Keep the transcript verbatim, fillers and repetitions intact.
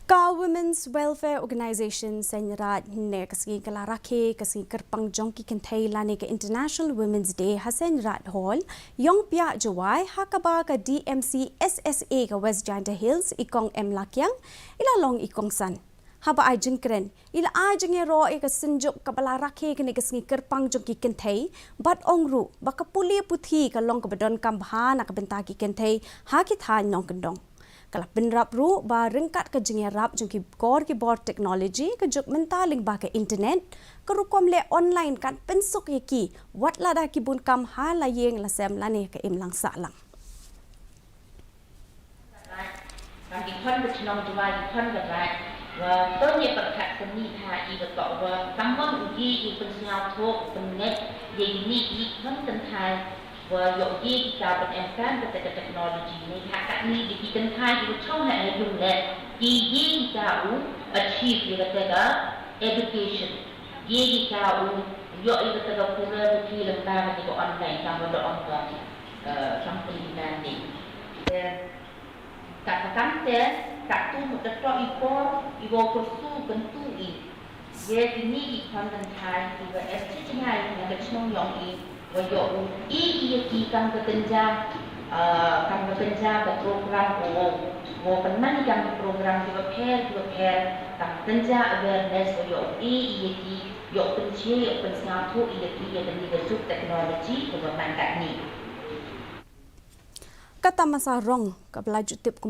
Ka Women's Welfare Organization Seiñraij ne ka sngi ka la rakhe ka sngi kyrpang jong ki kynthei lane ka International Women's Day ha Seiñraij Hall, Ïongpiah Jowai, ha kaba ka D M C S S A ka West Jaintia Hills i Kong M Lakiang i la long i kongsan. Haba ai jingkren, i la ai jingïaroh ïa ka synjuk kaba la rakhe kane ka sngi kyrpang jong ki kynthei, bad ong ruh ba ka pule puthi ka long kaba donkam bha na ka bynta ki kynthei ha ki thaiñ nongkyndong. Ka la pynrap ruh ba ryngkat ka jingïarap jong ki kor ki bor technology ka juk mynta lyngba ka internet, ka rukom leh online kan pynsuk ïa ki wat lada ki bun kam ha la ïing la sem lane ka imlang sahlang. Kan ki khon ka chnong Jowai ki khon ka rai wa to ne pyrkhat ka ni tha i ka to wa tang mon u ye i pynsngaw tho u pynngeit ye i ni i khon kynthai wa yo ye ki ka ban em kan ka te ka technology ne tha ka ni di ki kynthai ki chong ha ha yung le ki ye ki ka u achieve ye ka te ka education ye ki ka u yo ye ka te ka pura ki lem ka ka online ka wa do on ka company na ni. Ka ka kam te ka tu mu ka to i por i wo kursu kan tu i. Ye ki ni i khon kynthai i wa em chi chngai na ka chnong yong i wa yo u i i ye ki kam ka tynja kam ka tynja ka program wo wo kan man i kam ka program ki wa pher ki wa pher kam tynja awareness wa yo u i i ye ki yo pynche yo pynsngaw thu i ye ki ye kan ni ka juk technology ki wa man ka ni. Ka tamasa rong kaba la ju tip kum